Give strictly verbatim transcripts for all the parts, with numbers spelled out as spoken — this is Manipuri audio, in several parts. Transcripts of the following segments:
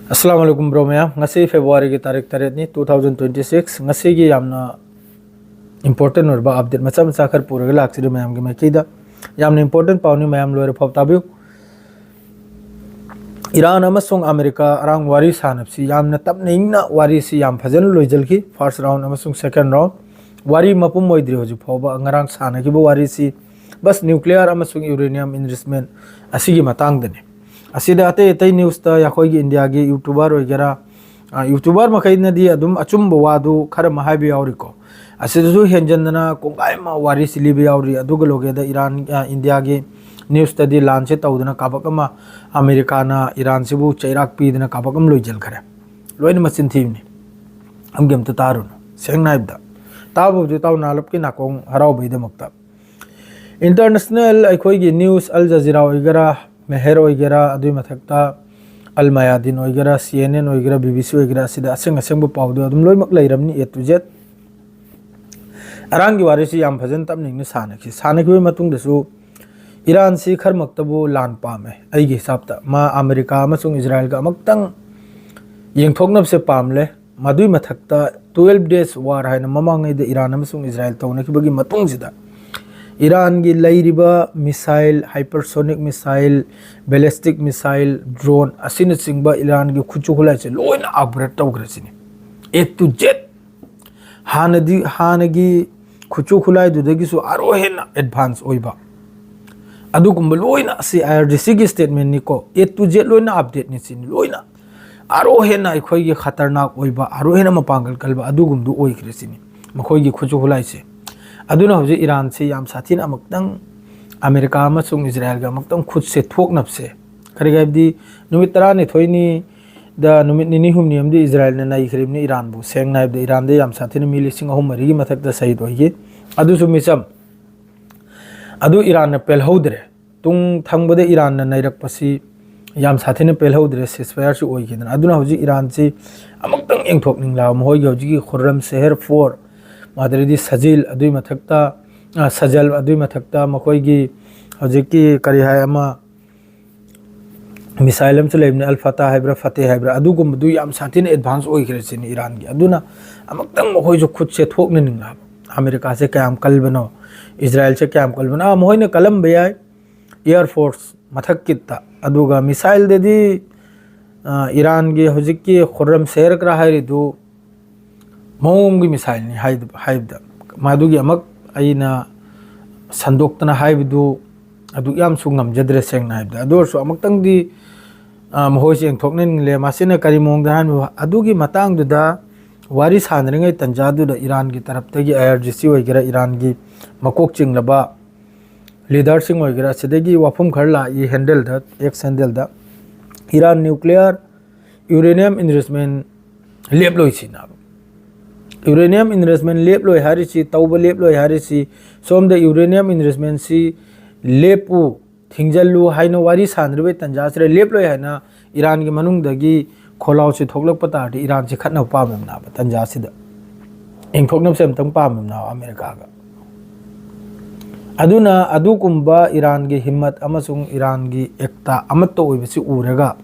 ꯑꯁꯂꯥꯝ ꯑꯂꯩꯀꯨꯝ ꯕ꯭ꯔꯣ ꯃꯌꯥꯝ꯫ ꯉꯁꯤ ꯐꯦꯕ꯭ꯔꯨꯋꯥꯔꯤꯒꯤ ꯇꯥꯔꯤꯛ ꯇꯔꯦꯠꯅꯤ, two thousand twenty six꯫ ꯉꯁꯤꯒꯤ ꯌꯥꯝꯅ ꯏꯝꯄꯣꯔꯇꯦꯟ ꯑꯣꯏꯔꯕ ꯑꯞꯗꯦꯠ ꯃꯆꯥ ꯃꯆꯥ ꯈꯔ ꯄꯨꯔꯒ ꯂꯥꯛꯆꯔꯤ ꯃꯌꯥꯝꯒꯤ ꯃꯥꯏꯀꯩꯗ꯫ ꯌꯥꯝꯅ ꯏꯝꯄꯣꯔꯇꯦꯟ ꯄꯥꯎꯅꯤ, ꯃꯌꯥꯝ ꯂꯣꯏꯔ ꯐꯥꯎ ꯇꯥꯕꯤꯌꯨ꯫ ꯏꯔꯥꯟ ꯑꯃꯁꯨꯡ ꯑꯃꯦꯔꯤꯀꯥ ꯑꯔꯥꯡ ꯋꯥꯔꯤ ꯁꯥꯟꯅꯕꯁꯤ ꯌꯥꯝꯅ ꯇꯞꯅ ꯏꯪꯅ ꯋꯥꯔꯤꯁꯤ ꯌꯥꯝ ꯐꯖꯅ ꯂꯣꯏꯖꯜꯈꯤ꯫ First round ꯑꯃꯁꯨꯡ second round ꯋꯥꯔꯤ ꯃꯄꯨꯝ ꯑꯣꯏꯗ꯭ꯔꯤ ꯍꯧꯖꯤꯛ ꯐꯥꯎꯕ꯫ ꯉꯔꯥꯡ ꯁꯥꯟꯅꯈꯤꯕ ꯋꯥꯔꯤꯁꯤ ꯕꯁ nuclear ꯑꯃꯁꯨꯡ uranium enrichment ꯑꯁꯤꯒꯤ ꯃꯇꯥꯡꯗꯅꯤ꯫ ꯑꯁꯤꯗ ꯑꯇꯩ ꯑꯇꯩ ꯅ꯭ꯌꯨꯁꯇ ꯑꯩꯈꯣꯏꯒꯤ ꯏꯟꯗꯤꯌꯥꯒꯤ ꯌꯨꯇ꯭ꯌꯨꯕꯔ ꯑꯣꯏꯒꯦꯔꯥ, ꯑ, ꯌꯨꯇ꯭ꯌꯨꯕꯔ ꯃꯈꯩꯅꯗꯤ ꯑꯗꯨꯝ ꯑꯆꯨꯝꯕ ꯋꯥꯗꯨ ꯈꯔ ꯑꯃ ꯍꯥꯏꯕ ꯌꯥꯎꯔꯤꯀꯣ꯫ ꯑꯁꯤꯗꯁꯨ ꯍꯦꯟꯖꯟꯗꯅ ꯀꯣꯡꯒꯥꯏ ꯑꯃ ꯋꯥꯔꯤꯁꯤ ꯂꯤꯕ ꯌꯥꯎꯔꯤ꯫ ꯑꯗꯨꯒ ꯂꯣꯏꯒꯦꯗ ꯏꯔꯥꯟ, ꯑ, ꯏꯟꯗꯤꯌꯥꯒꯤ ꯅ꯭ꯌꯨꯁꯇꯗꯤ ꯂꯥꯟꯁꯦ ꯇꯧꯗꯅ ꯀꯥꯕꯛ ꯑꯃ ꯑꯃꯦꯔꯤꯀꯥꯅ ꯏꯔꯥꯟꯁꯤꯕꯨ ꯆꯩꯔꯥꯛ ꯄꯤꯗꯅ ꯀꯥꯕꯛ ꯑꯃ ꯂꯣꯏꯁꯤꯟꯈꯔꯦ꯫ ꯂꯣꯏꯅ ꯃꯆꯤꯟ ꯊꯤꯕꯅꯤ꯫ ꯑꯝꯒꯤ ꯑꯝꯇ ꯇꯥꯔꯨꯅꯨ꯫ ꯁꯦꯡꯅ ꯍꯥꯏꯕꯗ, ꯇꯥꯕꯕꯨꯗꯤ ꯇꯥꯎ, ꯅꯥꯂꯞꯀꯤ ꯅꯥꯀꯣꯡ ꯍꯔꯥꯎꯕꯒꯤꯗꯃꯛꯇ꯫ ꯏꯟꯇꯔꯅꯦꯁꯅꯦꯜ ꯑꯩꯈꯣꯏꯒꯤ ꯅ꯭ꯌꯨꯁ, ꯑꯜ ꯖꯖꯤꯔꯥ ꯑꯣꯏꯒꯦꯔꯥ, ꯃꯦꯍꯔ ꯑꯣꯏꯒꯦꯔꯥ, ꯑꯗꯨꯒꯤ ꯃꯊꯛꯇ ꯑꯜ ꯃꯌꯥꯗꯤꯟ ꯑꯣꯏꯒꯦꯔꯥ, C N N ꯑꯣꯏꯒꯦꯔꯥ, B B C ꯑꯣꯏꯒꯦꯔꯥ, ꯑꯁꯤꯗ ꯑꯁꯦꯡ ꯑꯁꯦꯡꯕ ꯄꯥꯎꯗꯣ ꯑꯗꯨꯝ ꯂꯣꯏꯅꯃꯛ ꯂꯩꯔꯝꯅꯤ, A to Z꯫ ꯏꯔꯥꯟꯒꯤ ꯋꯥꯔꯤꯁꯤ ꯌꯥꯝ ꯐꯖꯅ ꯇꯞꯅ ꯏꯪꯅ ꯁꯥꯟꯅꯈꯤ꯫ ꯁꯥꯟꯅꯈꯤꯕꯒꯤ ꯃꯇꯨꯡꯗꯁꯨ ꯏꯔꯥꯟꯁꯤ ꯈꯔꯃꯛꯇꯕꯨ ꯂꯥꯟ ꯄꯥꯝꯃꯦ꯫ ꯑꯩꯒꯤ ꯍꯤꯁꯥꯞꯇ ꯃꯥ ꯑꯃꯦꯔꯤꯀꯥ ꯑꯃꯁꯨꯡ ꯏꯖꯔꯥꯏꯜꯒ ꯑꯃꯨꯛꯇꯪ ꯌꯦꯡꯊꯣꯛꯅꯕꯁꯦ ꯄꯥꯝꯂꯦ꯫ ꯃꯗꯨꯒꯤ ꯃꯊꯛꯇ twelve days war ꯍꯥꯏꯅ ꯃꯃꯥꯡꯉꯩꯗ ꯏꯔꯥꯟ ꯑꯃꯁꯨꯡ ꯏꯖꯔꯥꯏꯜ ꯇꯧꯅꯈꯤꯕꯒꯤ ꯃꯇꯨꯡꯁꯤꯗ ꯏꯔꯥꯟꯒꯤ ꯂꯩꯔꯤꯕ missile, hypersonic missile, ballistic missile, drone ꯑꯁꯤꯅꯆꯤꯡꯕ ꯏꯔꯥꯟꯒꯤ ꯈꯨꯠꯁꯨ ꯈꯨꯠꯂꯥꯏꯁꯦ ꯂꯣꯏꯅ upgrade ꯇꯧꯈ꯭ꯔꯦ ꯁꯤꯅꯤ꯫ A to Z꯫ ꯍꯥꯟꯅꯗꯤ, ꯍꯥꯟꯅꯒꯤ ꯈꯨꯠꯁꯨ ꯈꯨꯠꯂꯥꯏꯗꯨꯗꯒꯤꯁꯨ ꯑꯔꯣ ꯍꯦꯟꯅ advance ꯑꯣꯏꯕ ꯑꯗꯨꯒꯨꯝꯕ ꯂꯣꯏꯅ ꯑꯁꯤ IRGCꯒꯤ statementꯅꯤꯀꯣ꯫ A to Z ꯂꯣꯏꯅ updateꯅꯤ ꯁꯤꯅꯤ꯫ ꯂꯣꯏꯅ ꯑꯔꯣ ꯍꯦꯟꯅ ꯑꯩꯈꯣꯏꯒꯤ ꯈꯇꯔꯅꯥꯛ ꯑꯣꯏꯕ, ꯑꯔꯣ ꯍꯦꯟꯅ ꯃꯄꯥꯡꯒꯜ ꯀꯜꯕ ꯑꯗꯨꯒꯨꯝꯕꯗꯨ ꯑꯣꯏꯈ꯭ꯔꯦ ꯁꯤꯅꯤ ꯃꯈꯣꯏꯒꯤ ꯈꯨꯠꯁꯨ ꯈꯨꯠꯂꯥꯏꯁꯦ꯫ ꯑꯗꯨꯅ ꯍꯧꯖꯤꯛ ꯏꯔꯥꯟꯁꯤ ꯌꯥꯝ ꯁꯥꯊꯤꯅ ꯑꯃꯨꯛꯇꯪ ꯑꯃꯦꯔꯤꯀꯥ ꯑꯃꯁꯨꯡ ꯏꯖꯔꯥꯏꯜꯒ ꯑꯃꯨꯛꯇꯪ ꯈꯨꯠꯁꯦ ꯊꯣꯛꯅꯕꯁꯦ, ꯀꯔꯤꯒꯤ ꯍꯥꯏꯕꯗꯤ ꯅꯨꯃꯤꯠ ꯇꯔꯥꯅꯤꯊꯣꯏꯅꯤ ꯗ ꯅꯨꯃꯤꯠ ꯅꯤꯅꯤ ꯍꯨꯝꯅꯤ ꯑꯃꯗꯤ ꯏꯖꯔꯥꯏꯜꯅ ꯅꯩꯈ꯭ꯔꯤꯕꯅꯤ ꯏꯔꯥꯟꯕꯨ꯫ ꯁꯦꯡꯅ ꯍꯥꯏꯕꯗ ꯏꯔꯥꯟꯗ ꯌꯥꯝ ꯁꯥꯊꯤꯅ ꯃꯤ ꯂꯤꯁꯤꯡ ꯑꯍꯨꯝ ꯃꯔꯤꯒꯤ ꯃꯊꯛꯇ ꯁꯍꯤꯗ ꯑꯣꯏꯈꯤ꯫ ꯑꯗꯨꯁꯨ ꯃꯤꯆꯝ꯫ ꯑꯗꯨ ꯏꯔꯥꯟꯅ ꯄꯦꯜꯍꯧꯗ꯭ꯔꯦ꯫ ꯇꯨꯡ ꯊꯪꯕꯗ ꯏꯔꯥꯟꯅ ꯅꯩꯔꯛꯄꯁꯤ ꯌꯥꯝ ꯁꯥꯊꯤꯅ ꯄꯦꯜꯍꯧꯗ꯭ꯔꯦ, ceasefireꯁꯨ ꯑꯣꯏꯈꯤꯗꯅ꯫ ꯑꯗꯨꯅ ꯍꯧꯖꯤꯛ ꯏꯔꯥꯟꯁꯤ ꯑꯃꯨꯛꯇꯪ ꯌꯦꯡꯊꯣꯛꯅꯤꯡꯂꯕ ꯃꯈꯣꯏꯒꯤ ꯍꯧꯖꯤꯛꯀꯤ ꯈꯨꯔꯝ ꯁꯦꯍꯔ ꯐꯣꯔ, ꯑꯗꯩꯗꯤ ꯁꯖꯤꯜ, ꯑꯗꯨꯒꯤ ꯃꯊꯛꯇ, ꯑ, ꯁꯖꯜ, ꯑꯗꯨꯒꯤ ꯃꯊꯛꯇ ꯃꯈꯣꯏꯒꯤ ꯍꯧꯖꯤꯛꯀꯤ ꯀꯔꯤ ꯍꯥꯏ ꯑꯃ, ꯃꯤꯁꯥꯏꯜ ꯑꯃꯁꯨ ꯂꯩꯕꯅꯤ, ꯑꯜ ꯐꯇꯥ ꯍꯥꯏꯕ꯭ꯔꯥ, ꯐꯇꯦ ꯍꯥꯏꯕ꯭ꯔꯥ, ꯑꯗꯨꯒꯨꯝꯕꯗꯨ ꯌꯥꯝ ꯁꯥꯊꯤꯅ ꯑꯦꯗꯚꯥꯟꯁ ꯑꯣꯏꯈ꯭ꯔꯦ ꯁꯤꯅꯤ ꯏꯔꯥꯟꯒꯤ꯫ ꯑꯗꯨꯅ ꯑꯃꯨꯛꯇꯪ ꯃꯈꯣꯏꯁꯨ ꯈꯨꯠꯁꯦ ꯊꯣꯛꯅꯅꯤꯡꯂꯛꯑꯕ꯫ ꯑꯃꯦꯔꯤꯀꯥꯁꯦ ꯀꯌꯥꯝ ꯀꯜꯕꯅꯣ, ꯏꯖꯔꯥꯏꯜꯁꯦ ꯀꯌꯥꯝ ꯀꯜꯕꯅꯣ꯫ ꯑꯥ, ꯃꯈꯣꯏꯅ ꯀꯜꯂꯝꯕ ꯌꯥꯏ, ꯑꯦꯌꯔ ꯐꯣꯔꯁ ꯃꯊꯛꯀꯤꯇ, ꯑꯗꯨꯒ ꯃꯤꯁꯥꯏꯜꯗꯗꯤ, ꯑ, ꯏꯔꯥꯟꯒꯤ ꯍꯧꯖꯤꯛꯀꯤ ꯈꯨꯔꯝ ꯁꯦꯍꯔ ꯈꯔ ꯍꯥꯏꯔꯤꯗꯨ ꯃꯑꯣꯡꯒꯤ ꯃꯤꯁꯥꯏꯜꯅꯤ ꯍꯥꯏ-, ꯍꯥꯏꯕꯗ, ꯃꯗꯨꯒꯤ ꯑꯃꯨꯛ ꯑꯩꯅ ꯁꯟꯗꯣꯛꯇꯅ ꯍꯥꯏꯕꯗꯨ ꯑꯗꯨꯛ ꯌꯥꯝꯁꯨ ꯉꯝꯖꯗ꯭ꯔꯦ, ꯁꯦꯡꯅ ꯍꯥꯏꯕꯗ꯫ ꯑꯗꯨ ꯑꯣꯏꯔꯁꯨ ꯑꯃꯨꯛꯇꯪꯗꯤ, ꯑ, ꯃꯈꯣꯏꯁꯦ ꯌꯦꯡꯊꯣꯛꯅꯅꯤꯡꯂꯦ꯫ ꯃꯁꯤꯅ ꯀꯔꯤ ꯃꯑꯣꯡꯗ ꯍꯥꯏꯅꯣ? ꯑꯗꯨꯒꯤ ꯃꯇꯥꯡꯗꯨꯗ ꯋꯥꯔꯤ ꯁꯥꯟꯅꯔꯤꯉꯩ ꯇꯟꯖꯥꯗꯨꯗ ꯏꯔꯥꯟꯒꯤ ꯇꯔꯞꯇꯒꯤ, ꯑꯥꯏ ꯑꯥꯔ ꯖꯤ ꯁꯤ ꯑꯣꯏꯒꯦꯔꯥ, ꯏꯔꯥꯟꯒꯤ ꯃꯀꯣꯛ ꯆꯤꯡꯂꯕ ꯂꯤꯗꯔꯁꯤꯡ ꯑꯣꯏꯒꯦꯔꯥ, ꯁꯤꯗꯒꯤ ꯋꯥꯐꯝ ꯈꯔ ꯂꯥꯛꯏ ꯍꯦꯟꯗꯦꯜꯗ, ꯑꯦꯛꯁ ꯍꯦꯟꯗꯦꯜꯗ, ꯏꯔꯥꯟ ꯅ꯭ꯌꯨꯀ꯭ꯂꯤꯌꯔ ꯌꯨꯔꯦꯅꯤꯌꯝ ꯏꯟꯔꯤꯆꯃꯦꯟ ꯂꯦꯞꯂꯣꯏ ꯁꯤꯅ꯫ ꯌꯨꯔꯦꯅꯤꯌꯝ ꯏꯟꯔꯤꯆꯃꯦꯟ ꯂꯦꯞꯂꯣꯏ ꯍꯥꯏꯔꯤꯁꯤ, ꯇꯧꯕ ꯂꯦꯞꯂꯣꯏ ꯍꯥꯏꯔꯤꯁꯤ, ꯁꯣꯝꯗ ꯌꯨꯔꯦꯅꯤꯌꯝ ꯏꯟꯔꯤꯆꯃꯦꯟꯁꯤ ꯂꯦꯞꯄꯨ, ꯊꯤꯡꯖꯤꯜꯂꯨ ꯍꯥꯏꯅ ꯋꯥꯔꯤ ꯁꯥꯟꯅꯔꯤꯕ ꯇꯟꯖꯥꯁꯤꯗ ꯂꯦꯞꯂꯣꯏ ꯍꯥꯏꯅ ꯏꯔꯥꯟꯒꯤ ꯃꯅꯨꯡꯗꯒꯤ ꯈꯣꯜꯂꯥꯎꯁꯤ ꯊꯣꯛꯂꯛꯄ ꯇꯥꯔꯗꯤ ꯏꯔꯥꯟꯁꯤ ꯈꯠꯅꯕ ꯄꯥꯝꯃꯤꯕꯅꯦꯕ ꯇꯟꯖꯥꯁꯤꯗ꯫ ꯌꯦꯡꯊꯣꯛꯅꯕꯁꯦ ꯑꯝꯇꯪ ꯄꯥꯝꯃꯤꯕꯅꯦꯕ ꯑꯃꯦꯔꯤꯀꯥꯒ꯫ ꯑꯗꯨꯅ ꯑꯗꯨꯒꯨꯝꯕ ꯏꯔꯥꯟꯒꯤ ꯍꯤꯝꯃꯠ ꯑꯃꯁꯨꯡ ꯏꯔꯥꯟꯒꯤ ꯑꯦꯛꯇꯥ ꯑꯃꯠꯇ ꯑꯣꯏꯕꯁꯤ ꯎꯔꯒ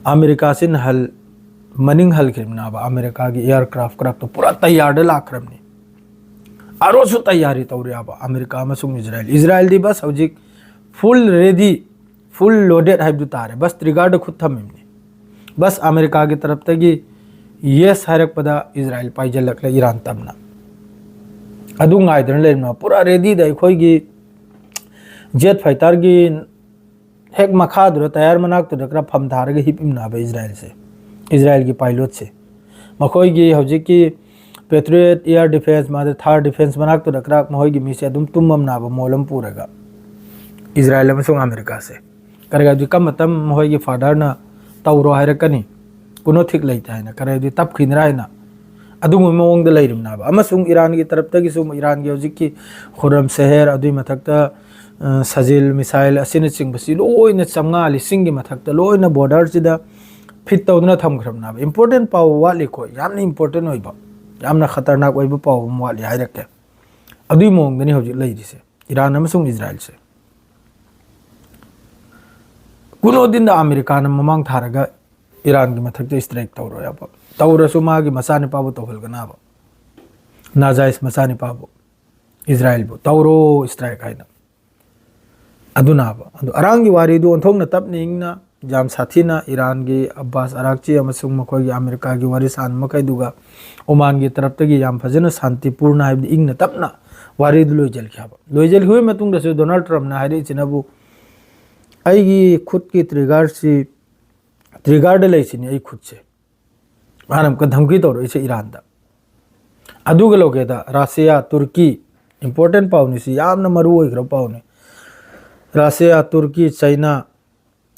ꯑꯃꯦꯔꯤꯀꯥꯁꯤ ꯅꯍꯜ ꯃꯅꯤꯡ ꯍꯜꯈ꯭ꯔꯤꯕꯅꯦꯕ꯫ ꯑꯃꯦꯔꯤꯀꯥꯒꯤ ꯑꯦꯌꯔ ꯀ꯭ꯔꯥꯐ ꯀ꯭ꯔꯥꯐꯇꯣ ꯄꯨꯔꯥ ꯇꯌꯥꯔꯗ ꯂꯥꯛꯈ꯭ꯔꯕꯅꯤ꯫ ꯑꯥꯔꯣꯁꯨ ꯇꯌꯥꯔꯤ ꯇꯧꯔꯤꯑꯕ ꯑꯃꯦꯔꯤꯀꯥ ꯑꯃꯁꯨꯡ ꯏꯖꯔꯥꯏꯜ꯫ ꯏꯖꯔꯥꯏꯜꯗꯤ ꯕꯁ ꯍꯧꯖꯤꯛ ꯐꯨꯜ ꯔꯦꯗꯤ, ꯐꯨꯜ ꯂꯣꯗꯦꯠ ꯍꯥꯏꯕꯗꯨ ꯇꯥꯔꯦ꯫ ꯕꯁ ꯇ꯭ꯔꯤꯒꯔꯗ ꯈꯨꯠ ꯊꯝꯃꯤꯕꯅꯤ꯫ ꯕꯁ ꯑꯃꯦꯔꯤꯀꯥꯒꯤ ꯇꯔꯞꯇꯒꯤ ꯌꯦꯁ ꯍꯥꯏꯔꯛꯄꯗ ꯏꯖꯔꯥꯏꯜ ꯄꯥꯏꯖꯜꯂꯛꯂꯦ ꯏꯔꯥꯟ ꯇꯝꯅ꯫ ꯑꯗꯨ ꯉꯥꯏꯗꯅ ꯂꯩꯔꯝꯅ ꯄꯨꯔꯥ ꯔꯦꯗꯤꯗ ꯑꯩꯈꯣꯏꯒꯤ ꯖꯦꯠ ꯐꯥꯏꯇꯔꯒꯤ ꯍꯦꯛ ꯃꯈꯥꯗꯨꯗ ꯇꯌꯥꯔ ꯃꯅꯥꯛꯇꯨꯗ ꯈꯔ ꯐꯝ ꯊꯥꯔꯒ ꯍꯤꯞꯄꯤꯕꯅꯦꯕ ꯏꯖꯔꯥꯏꯜꯁꯦ, ꯏꯖꯔꯥꯏꯜꯒꯤ ꯄꯥꯏꯂꯣꯠꯁꯦ꯫ ꯃꯈꯣꯏꯒꯤ ꯍꯧꯖꯤꯛꯀꯤ ꯄꯦꯇ꯭ꯔꯤꯌꯦꯠ ꯑꯦꯌꯔ ꯗꯤꯐꯦꯟꯁ, ꯃꯥꯗꯤ ꯊꯥꯔ ꯗꯤꯐꯦꯟꯁ ꯃꯅꯥꯛꯇꯨꯗ ꯈꯔ ꯃꯈꯣꯏꯒꯤ ꯃꯤꯁꯦ ꯑꯗꯨꯝ ꯇꯨꯝꯃꯝꯅꯦꯕ ꯃꯣꯜ ꯑꯃ ꯄꯨꯔꯒ, ꯏꯖꯔꯥꯏꯜ ꯑꯃꯁꯨꯡ ꯑꯃꯦꯔꯤꯀꯥꯁꯦ꯫ ꯀꯔꯤ ꯍꯥꯏꯕꯗꯤ ꯀꯔꯝꯕ ꯃꯇꯝ ꯃꯈꯣꯏꯒꯤ ꯐꯥꯗꯔꯅ ꯇꯧꯔꯣ ꯍꯥꯏꯔꯛꯀꯅꯤ, ꯀꯨꯅꯣ ꯊꯤꯛ ꯂꯩꯇꯦ ꯍꯥꯏꯅ, ꯀꯔꯤ ꯍꯥꯏꯕꯗꯤ ꯇꯞꯈꯤꯗ꯭ꯔꯥ ꯍꯥꯏꯅ, ꯑꯗꯨꯒꯨꯝꯕ ꯃꯑꯣꯡꯗ ꯂꯩꯔꯤꯕꯅꯦꯕ꯫ ꯑꯃꯁꯨꯡ ꯏꯔꯥꯟꯒꯤ ꯇꯔꯞꯇꯒꯤꯁꯨ, ꯏꯔꯥꯟꯒꯤ ꯍꯧꯖꯤꯛꯀꯤ ꯈꯨꯔꯝ ꯁꯦꯍꯦꯔ, ꯑꯗꯨꯒꯤ ꯃꯊꯛꯇ, ꯑ, ꯁꯖꯤꯜ ꯃꯤꯁꯥꯏꯜ ꯑꯁꯤꯅꯆꯤꯡꯕꯁꯤ ꯂꯣꯏꯅ ꯆꯥꯝꯃꯉꯥ ꯂꯤꯁꯤꯡꯒꯤ ꯃꯊꯛꯇ ꯂꯣꯏꯅ ꯕꯣꯔꯗꯔꯁꯤꯗ ꯐꯤꯠ ꯇꯧꯗꯨꯅ ꯊꯝꯈ꯭ꯔꯕꯅꯦꯕ꯫ ꯏꯝꯄꯣꯔꯇꯦꯟ ꯄꯥꯎ ꯋꯥꯠꯂꯤꯀꯣ, ꯌꯥꯝꯅ ꯏꯝꯄꯣꯔꯇꯦꯟ ꯑꯣꯏꯕ, ꯌꯥꯝꯅ ꯈꯇꯔꯅꯥꯛ ꯑꯣꯏꯕ ꯄꯥꯎ ꯑꯃ ꯋꯥꯠꯂꯤ ꯍꯥꯏꯔꯛꯀꯦ꯫ ꯑꯗꯨꯒꯤ ꯃꯑꯣꯡꯗꯅꯤ ꯍꯧꯖꯤꯛ ꯂꯩꯔꯤꯁꯦ ꯏꯔꯥꯟ ꯑꯃꯁꯨꯡ ꯏꯖꯔꯥꯏꯜꯁꯦ꯫ ꯀꯨꯅꯣꯗꯤꯟꯗ ꯑꯃꯦꯔꯤꯀꯥꯅ ꯃꯃꯥꯡ ꯊꯥꯔꯒ ꯏꯔꯥꯟꯒꯤ ꯃꯊꯛꯇ strike ꯇꯧꯔꯣꯏ ꯍꯥꯏꯕ꯫ ꯇꯧꯔꯁꯨ ꯃꯥꯒꯤ ꯃꯆꯥꯅꯤꯄꯥꯕꯨ ꯇꯧꯍꯜꯒꯅꯕ꯫ ꯅꯥꯖꯥꯏꯁ ꯃꯆꯥꯅꯤꯄꯥꯕꯨ, ꯏꯖꯔꯥꯏꯜꯕꯨ ꯇꯧꯔꯣ strike ꯍꯥꯏꯅ꯫ ꯑꯗꯨꯅꯕ꯫ ꯑꯗꯨ ꯑꯔꯥꯡꯒꯤ ꯋꯥꯔꯤꯗꯨ ꯑꯣꯟꯊꯣꯛꯅ ꯇꯞꯅ ꯏꯪꯅ, ꯌꯥꯝ ꯁꯥꯊꯤꯅ ꯏꯔꯥꯟꯒꯤ ꯑꯕꯥꯁ ꯑꯔꯥꯛꯆꯤ ꯑꯃꯁꯨꯡ ꯃꯈꯣꯏꯒꯤ ꯑꯃꯦꯔꯤꯀꯥꯒꯤ ꯋꯥꯔꯤ ꯁꯥꯟꯕ ꯃꯈꯩꯗꯨꯒ ꯑꯣꯃꯥꯟꯒꯤ ꯇꯔꯞꯇꯒꯤ ꯌꯥꯝ ꯐꯖꯅ ꯁꯥꯟꯇꯤꯄꯨꯔꯅ ꯍꯥꯏꯕꯗꯤ ꯏꯪꯅ ꯇꯞꯅ ꯋꯥꯔꯤꯗꯨ ꯂꯣꯏꯁꯤꯟꯈꯤ ꯍꯥꯏꯕ꯫ ꯂꯣꯏꯁꯤꯟꯈꯤꯕꯒꯤ ꯃꯇꯨꯡꯗꯁꯨ ꯗꯣꯅꯥꯜꯗ ꯇ꯭ꯔꯝꯞꯅ ꯍꯥꯏꯔꯛꯏꯁꯤꯅꯕꯨ, "ꯑꯩꯒꯤ ꯈꯨꯠꯀꯤ triggerꯁꯤ, triggerꯗ ꯂꯩꯁꯤꯅꯤ ꯑꯩ ꯈꯨꯠꯁꯦ"꯫ ꯃꯥꯅ ꯑꯃꯨꯛꯀ ꯙꯝꯀꯤ ꯇꯧꯔꯛꯏꯁꯦ ꯏꯔꯥꯟꯗ꯫ ꯑꯗꯨꯒ ꯂꯧꯒꯦꯗ ꯔꯁꯤꯌꯥ, ꯇꯨꯔꯀꯤ, important ꯄꯥꯎꯅꯤ ꯁꯤ, ꯌꯥꯝꯅ ꯃꯔꯨ ꯑꯣꯏꯈ꯭ꯔꯕ ꯄꯥꯎꯅꯤ꯫ ꯔꯁꯤꯌꯥ, ꯇꯨꯔꯀꯤ, ꯆꯩꯅꯥ,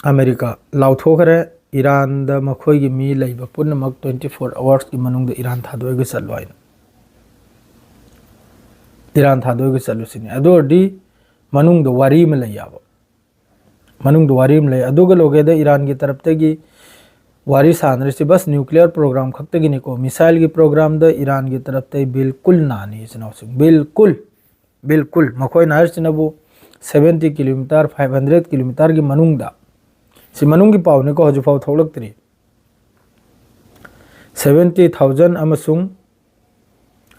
ꯑꯃꯦꯔꯤꯀꯥ ꯂꯥꯎꯊꯣꯛꯈ꯭ꯔꯦ, ꯏꯔꯥꯟꯗ ꯃꯈꯣꯏꯒꯤ ꯃꯤ ꯂꯩꯕ ꯄꯨꯝꯅꯃꯛ twenty four hoursꯀꯤ ꯃꯅꯨꯡꯗ ꯏꯔꯥꯟ ꯊꯥꯗꯣꯛꯑꯒ ꯆꯠꯂꯨ ꯍꯥꯏꯅ꯫ ꯏꯔꯥꯟ ꯊꯥꯗꯣꯛꯑꯒ ꯆꯠꯂꯨ ꯁꯤꯅꯤ꯫ ꯑꯗꯨ ꯑꯣꯏꯔꯗꯤ ꯃꯅꯨꯡꯗ ꯋꯥꯔꯤ ꯑꯃ ꯂꯩ ꯌꯥꯕ꯫ ꯃꯅꯨꯡꯗ ꯋꯥꯔꯤ ꯑꯃ ꯂꯩ꯫ ꯑꯗꯨꯒ ꯂꯣꯒꯦꯗ ꯏꯔꯥꯟꯒꯤ ꯇꯔꯞꯇꯒꯤ ꯋꯥꯔꯤ ꯁꯥꯟꯅꯔꯤꯁꯤ ꯕꯁ nuclear program ꯈꯛꯇꯒꯤꯅꯤꯀꯣ꯫ Missileꯒꯤ programꯗ ꯏꯔꯥꯟꯒꯤ ꯇꯔꯞꯇꯒꯤ ꯕꯤꯜꯀꯨꯜ ꯅꯥꯅꯤ, ꯏꯆꯤꯟ ꯏꯅꯥꯎꯁꯤꯡ꯫ ꯕꯤꯜꯀꯨꯜ, ꯕꯤꯜꯀꯨꯜ꯫ ꯃꯈꯣꯏꯅ ꯍꯥꯏꯔꯤꯁꯤꯅꯕꯨ seventy kilometre, five hundred kilometreꯒꯤ ꯃꯅꯨꯡꯗ꯫ ꯁꯤ ꯃꯅꯨꯡꯒꯤ ꯄꯥꯎꯅꯤꯀꯣ, ꯍꯧꯖꯤꯛꯐꯥꯎ ꯊꯣꯛꯂꯛꯇ꯭ꯔꯤ꯫ Seventy thousand ꯑꯃꯁꯨꯡ,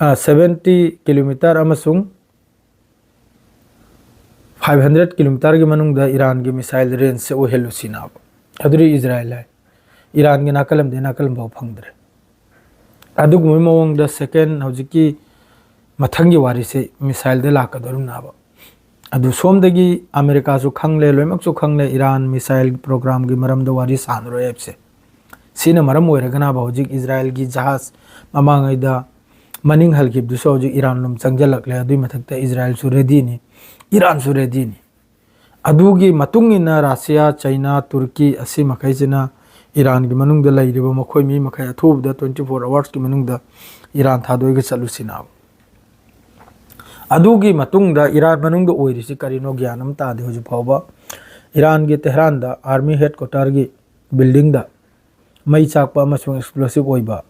ꯑ, seventy kilometre ꯑꯃꯁꯨꯡ five hundred kilometreꯒꯤ ꯃꯅꯨꯡꯗ ꯏꯔꯥꯟꯒꯤ missile rangeꯁꯦ ꯑꯣꯏꯍꯜꯂꯨ ꯁꯤꯅꯕ꯫ ꯑꯗꯨꯗꯤ ꯏꯖꯔꯥꯏꯜ ꯍꯥꯏ꯫ ꯏꯔꯥꯟꯒꯤ ꯅꯥꯀꯜ ꯑꯃꯗꯒꯤ ꯅꯥꯀꯜ ꯑꯃꯐꯥꯎ ꯐꯪꯗ꯭ꯔꯦ꯫ ꯑꯗꯨꯒꯨꯝꯕꯒꯤ ꯃꯑꯣꯡꯗ second ꯍꯧꯖꯤꯛꯀꯤ ꯃꯊꯪꯒꯤ ꯋꯥꯔꯤꯁꯦ missileꯗ ꯂꯥꯛꯀꯗꯧꯔꯤꯕꯅꯦꯕ꯫ ꯑꯗꯨ ꯁꯣꯝꯗꯒꯤ ꯑꯃꯦꯔꯤꯀꯥꯁꯨ ꯈꯪꯂꯦ, ꯂꯣꯏꯅꯃꯛꯁꯨ ꯈꯪꯂꯦ, ꯏꯔꯥꯟ missile programꯒꯤ ꯃꯔꯝꯗ ꯋꯥꯔꯤ ꯁꯥꯟꯅꯔꯣꯏ ꯍꯥꯏꯕꯁꯦ꯫ ꯁꯤꯅ ꯃꯔꯝ ꯑꯣꯏꯔꯒꯅꯕ ꯍꯧꯖꯤꯛ ꯏꯖꯔꯥꯏꯜꯒꯤ ꯖꯍꯥꯖ ꯃꯃꯥꯡꯉꯩꯗ ꯃꯅꯤꯡ ꯍꯜꯈꯤꯕꯗꯨꯁꯨ ꯍꯧꯖꯤꯛ ꯏꯔꯥꯟ ꯂꯣꯝ ꯆꯪꯁꯤꯜꯂꯛꯂꯦ꯫ ꯑꯗꯨꯒꯤ ꯃꯊꯛꯇ ꯏꯖꯔꯥꯏꯜꯁꯨ readyꯅꯤ, ꯏꯔꯥꯟꯁꯨ readyꯅꯤ꯫ ꯑꯗꯨꯒꯤ ꯃꯇꯨꯡ ꯏꯟꯅ ꯔꯁꯤꯌꯥ, ꯆꯩꯅꯥ, ꯇꯨꯔꯀꯤ ꯑꯁꯤ ꯃꯈꯩꯁꯤꯅ ꯏꯔꯥꯟꯒꯤ ꯃꯅꯨꯡꯗ ꯂꯩꯔꯤꯕ ꯃꯈꯣꯏ ꯃꯤ ꯃꯈꯩ ꯑꯊꯨꯕꯗ twenty four hoursꯀꯤ ꯃꯅꯨꯡꯗ ꯏꯔꯥꯟ ꯊꯥꯗꯣꯛꯑꯒ ꯆꯠꯂꯨꯁꯤꯅꯕ꯫ ꯑꯗꯨꯒꯤ ꯃꯇꯨꯡꯗ ꯏꯔꯥꯟ ꯃꯅꯨꯡꯗ ꯑꯣꯏꯔꯤꯁꯤ ꯀꯔꯤꯅꯣ ꯒ꯭ꯌꯥꯟ ꯑꯃ ꯇꯥꯗꯦ ꯍꯧꯖꯤꯛ ꯐꯥꯎꯕ꯫ ꯏꯔꯥꯟꯒꯤ ꯇꯦꯍꯔꯥꯟꯗ army headquarterꯒꯤ buildingꯗ ꯃꯩ ꯆꯥꯛꯄ ꯑꯃꯁꯨꯡ explosive ꯑꯣꯏꯕ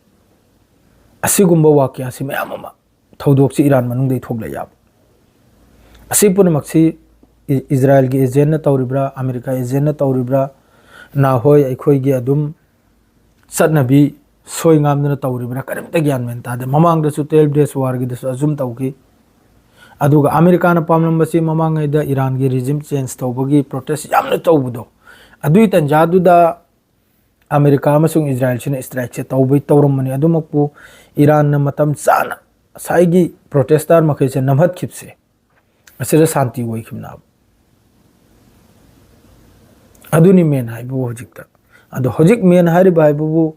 ꯑꯁꯤꯒꯨꯝꯕ ꯋꯥꯀ꯭ꯌꯥꯁꯤ ꯃꯌꯥꯝ ꯑꯃ, ꯊꯧꯗꯣꯛꯁꯤ ꯏꯔꯥꯟ ꯃꯅꯨꯡꯗꯒꯤ ꯊꯣꯛꯂꯛꯑꯦꯕ꯫ ꯑꯁꯤ ꯄꯨꯝꯅꯃꯛꯁꯤ ꯏ-, ꯏꯖꯔꯥꯏꯜꯒꯤ ꯑꯦꯖꯦꯟꯅ ꯇꯧꯔꯤꯕ꯭ꯔꯥ, ꯑꯃꯦꯔꯤꯀꯥ ꯑꯦꯖꯦꯟꯅ ꯇꯧꯔꯤꯕ꯭ꯔꯥ, ꯅꯍꯥꯈꯣꯏ ꯑꯩꯈꯣꯏꯒꯤ ꯑꯗꯨꯝ ꯆꯠꯅꯕꯤ ꯁꯣꯏ ꯉꯥꯝꯗꯅ ꯇꯧꯔꯤꯕ꯭ꯔꯥ, ꯀꯔꯤꯝꯇ ꯒ꯭ꯌꯥꯟ ꯃꯦꯟ ꯇꯥꯗꯦ꯫ ꯃꯃꯥꯡꯗꯁꯨ twelve days warꯒꯤꯗꯁꯨ ꯑꯁꯨꯝ ꯇꯧꯈꯤ꯫ ꯑꯗꯨꯒ ꯑꯃꯦꯔꯤꯀꯥꯅ ꯄꯥꯝꯂꯝꯕꯁꯤ ꯃꯃꯥꯡꯉꯩꯗ ꯏꯔꯥꯟꯒꯤ regime change ꯇꯧꯕꯒꯤ protest ꯌꯥꯝꯅ ꯇꯧꯕꯗꯣ, ꯑꯗꯨꯒꯤ ꯇꯟꯖꯥꯗꯨꯗ ꯑꯃꯦꯔꯤꯀꯥ ꯑꯃꯁꯨꯡ ꯏꯖꯔꯥꯏꯜꯁꯤꯅ strikeꯁꯦ ꯇꯧꯕꯩ ꯇꯧꯔꯝꯕꯅꯤ꯫ ꯑꯗꯨꯃꯛꯄꯨ ꯏꯔꯥꯟꯅ ꯃꯇꯝ ꯆꯥꯅ ꯉꯁꯥꯏꯒꯤ protester ꯃꯈꯩꯁꯦ ꯅꯝꯍꯠꯈꯤꯕꯁꯦ, ꯑꯁꯤꯗ ꯁꯥꯟꯇꯤ ꯑꯣꯏꯈꯤꯕꯅꯦꯕ꯫ ꯑꯗꯨꯅꯤ main ꯍꯥꯏꯕꯕꯨ ꯍꯧꯖꯤꯛꯇ꯫ ꯑꯗꯣ ꯍꯧꯖꯤꯛ main ꯍꯥꯏꯔꯤꯕ ꯍꯥꯏꯕꯕꯨ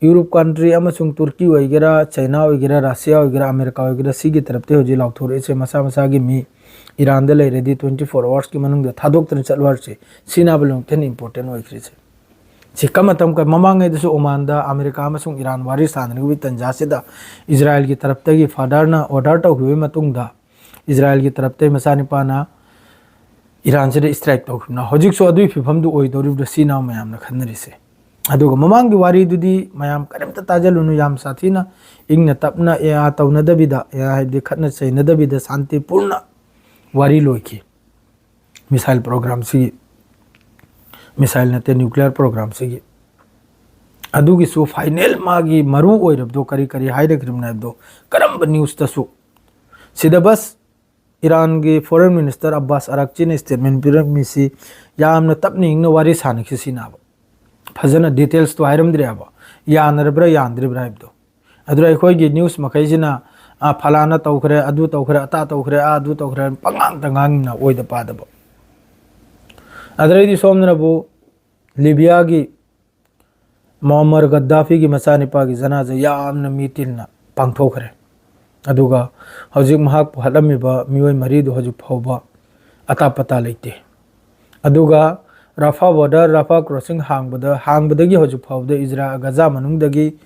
ꯌꯨꯔꯣꯞ country ꯑꯃꯁꯨꯡ ꯇꯨꯔꯀꯤ ꯑꯣꯏꯒꯦꯔꯥ, ꯆꯩꯅꯥ ꯑꯣꯏꯒꯦꯔꯥ, ꯔꯁꯤꯌꯥ ꯑꯣꯏꯒꯦꯔꯥ, ꯑꯃꯦꯔꯤꯀꯥ ꯑꯣꯏꯒꯦꯔꯥ, ꯁꯤꯒꯤ ꯇꯔꯞꯇ ꯍꯧꯖꯤꯛ ꯂꯥꯎꯊꯣꯔꯛꯏꯁꯦ, ꯃꯁꯥ ꯃꯁꯥꯒꯤ ꯃꯤ ꯏꯔꯥꯟꯗ ꯂꯩꯔꯗꯤ twenty four hoursꯀꯤ ꯃꯅꯨꯡꯗ ꯊꯥꯗꯣꯛꯇꯅ ꯆꯠꯂꯨ ꯍꯥꯏꯔꯤꯁꯦ, ꯁꯤꯅꯕ ꯂꯣꯏꯅ important ꯑꯣꯏꯈ꯭ꯔꯤꯁꯦ꯫ ꯁꯤ ꯀꯔꯝꯕ ꯃꯇꯝ, ꯃꯃꯥꯡꯉꯩꯗꯁꯨ ꯑꯣꯃꯥꯟꯗ ꯑꯃꯦꯔꯤꯀꯥ ꯑꯃꯁꯨꯡ ꯏꯔꯥꯟ ꯋꯥꯔꯤ ꯁꯥꯟꯅꯔꯤꯕꯒꯤ ꯇꯟꯖꯥꯁꯤꯗ ꯏꯖꯔꯥꯏꯜꯒꯤ ꯇꯔꯞꯇꯒꯤ fatherꯅ order ꯇꯧꯈꯤꯕꯒꯤ ꯃꯇꯨꯡꯗ ꯏꯖꯔꯥꯏꯜꯒꯤ ꯇꯔꯞꯇꯒꯤ ꯃꯆꯥꯅꯤꯄꯥꯅ ꯏꯔꯥꯟꯁꯤꯗ strike ꯇꯧꯈꯤꯕꯅ ꯍꯧꯖꯤꯛꯁꯨ ꯑꯗꯨꯒꯤ ꯐꯤꯕꯝꯗꯨ ꯑꯣꯏꯗꯧꯔꯤꯕ꯭ꯔꯥ, ꯁꯤꯅ ꯃꯌꯥꯝꯅ ꯈꯟꯅꯔꯤꯁꯦ꯫ ꯑꯗꯨꯒ ꯃꯃꯥꯡꯒꯤ ꯋꯥꯔꯤꯗꯨꯗꯤ ꯃꯌꯥꯝ ꯀꯔꯤꯝꯇ ꯇꯥꯖꯜꯂꯨꯅꯨ, ꯌꯥꯝ ꯁꯥꯊꯤꯅ ꯏꯪꯅ ꯇꯞꯅ ꯑꯦ ꯑꯥ ꯇꯧꯅꯗꯕꯤꯗ, ꯑꯦ ꯑꯥ ꯍꯥꯏꯕꯗꯤ ꯈꯠꯅ ꯆꯩꯅꯗꯕꯤꯗ ꯁꯥꯟꯇꯤꯄꯨꯔꯅ ꯋꯥꯔꯤ ꯂꯣꯏꯈꯤ꯫ Missile programꯁꯤꯒꯤ, missile ꯅꯠꯇꯦ, nuclear programꯁꯤꯒꯤ꯫ ꯑꯗꯨꯒꯤꯁꯨ final ꯃꯥꯒꯤ ꯃꯔꯨ ꯑꯣꯏꯔꯕꯗꯣ ꯀꯔꯤ ꯀꯔꯤ ꯍꯥꯏꯔꯛꯈ꯭ꯔꯤꯕꯅꯣ ꯍꯥꯏꯕꯗꯣ ꯀꯔꯝꯕ newsꯇꯁꯨ, ꯁꯤꯗ ꯕꯁ ꯏꯔꯥꯟꯒꯤ foreign minister ꯑꯕꯥꯁ ꯑꯔꯥꯛꯆꯤꯅ statement ꯄꯤꯔꯝꯃꯤꯁꯤ ꯌꯥꯝꯅ ꯇꯞꯅ ꯏꯪꯅ ꯋꯥꯔꯤ ꯁꯥꯟꯅꯈꯤ ꯁꯤꯅꯦꯕ꯫ ꯐꯖꯅ detailsꯇꯣ ꯍꯥꯏꯔꯝꯗ꯭ꯔꯦꯕ, ꯌꯥꯅꯔꯕ꯭ꯔꯥ ꯌꯥꯅꯗ꯭ꯔꯤꯕ꯭ꯔꯥ ꯍꯥꯏꯕꯗꯣ꯫ ꯑꯗꯨꯅ ꯑꯩꯈꯣꯏꯒꯤ news ꯃꯈꯩꯁꯤꯅ, "ꯑꯥ, ꯐꯂꯥꯅ ꯇꯧꯈ꯭ꯔꯦ, ꯑꯗꯨ ꯇꯧꯈ꯭ꯔꯦ, ꯑꯇꯥ ꯇꯧꯈ꯭ꯔꯦ, ꯑꯥ, ꯑꯗꯨ ꯇꯧꯈ꯭ꯔꯦ", ꯄꯉꯥꯡꯇ ꯉꯥꯡꯉꯤꯅ ꯑꯣꯏꯗ ꯄꯥꯗꯕ꯫ ꯑꯗꯨꯗꯩꯗꯤ ꯁꯣꯝꯗꯅꯕꯨ ꯂꯤꯕꯤꯌꯥꯒꯤ ꯃꯣꯑꯝꯃꯔ ꯒꯗꯥꯐꯤꯒꯤ ꯃꯆꯥꯅꯤꯄꯥꯒꯤ ꯖꯅꯥꯖꯥ ꯌꯥꯝꯅ ꯃꯤ ꯇꯤꯟꯅ ꯄꯥꯡꯊꯣꯛꯈ꯭ꯔꯦ꯫ ꯑꯗꯨꯒ ꯍꯧꯖꯤꯛ ꯃꯍꯥꯛꯄꯨ ꯍꯥꯠꯂꯝꯃꯤꯕ ꯃꯤꯑꯣꯏ ꯃꯔꯤꯗꯨ ꯍꯧꯖꯤꯛ ꯐꯥꯎꯕ ꯑꯇꯥ ꯄꯇꯥ ꯂꯩꯇꯦ꯫ ꯑꯗꯨꯒ ꯔꯥꯐꯥ border, ꯔꯥꯐꯥ crossing ꯍꯥꯡꯕꯗ, ꯍꯥꯡꯕꯗꯒꯤ ꯍꯧꯖꯤꯛ ꯐꯥꯎꯕꯗ ꯏꯖꯔꯥ-, ꯒꯖꯥ ꯃꯅꯨꯡꯗꯒꯤ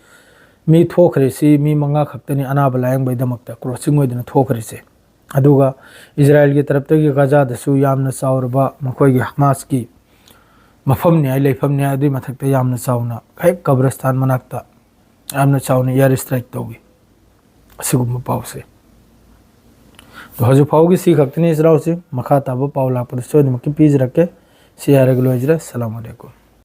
ꯃꯤ ꯊꯣꯛꯈ꯭ꯔꯤꯁꯤ ꯃꯤ ꯃꯉꯥ ꯈꯛꯇꯅꯤ ꯑꯅꯥꯕ ꯂꯥꯌꯦꯡꯕꯒꯤꯗꯃꯛꯇ crossing ꯑꯣꯏꯗꯅ ꯊꯣꯛꯈ꯭ꯔꯤꯁꯦ꯫ ꯑꯗꯨꯒ ꯏꯖꯔꯥꯏꯜꯒꯤ ꯇꯔꯞꯇꯒꯤ ꯒꯖꯥꯗꯁꯨ ꯌꯥꯝꯅ ꯆꯥꯎꯔꯕ ꯃꯈꯣꯏꯒꯤ ꯍꯃꯥꯁꯀꯤ ꯃꯐꯝꯅꯤ ꯍꯥꯏ, ꯂꯩꯐꯝꯅꯤ ꯍꯥꯏ, ꯑꯗꯨꯒꯤ ꯃꯊꯛꯇ ꯌꯥꯝꯅ ꯆꯥꯎꯅ ꯍꯦꯛ ꯀꯕ꯭ꯔꯁꯇꯥꯟ ꯃꯅꯥꯛꯇ ꯌꯥꯝꯅ ꯆꯥꯎꯅ air strike ꯇꯧꯏ꯫ ꯑꯁꯤꯒꯨꯝꯕ ꯄꯥꯎꯁꯦ꯫ ꯑꯗꯣ ꯍꯧꯖꯤꯛ ꯐꯥꯎꯒꯤ ꯁꯤ ꯈꯛꯇꯅꯤ ꯏꯆꯤꯜ ꯏꯅꯥꯎꯁꯤꯡ, ꯃꯈꯥ ꯇꯥꯕ ꯄꯥꯎ ꯂꯥꯛꯄꯗ ꯁꯣꯏꯗꯅꯃꯛꯀꯤ ꯄꯤꯖꯔꯛꯀꯦ꯫ ꯁꯤ ꯍꯥꯏꯔꯒ ꯂꯣꯏꯖꯔꯦ꯫ ꯑꯁꯂꯥꯃꯨ ꯑꯂꯩꯀꯨꯝ꯫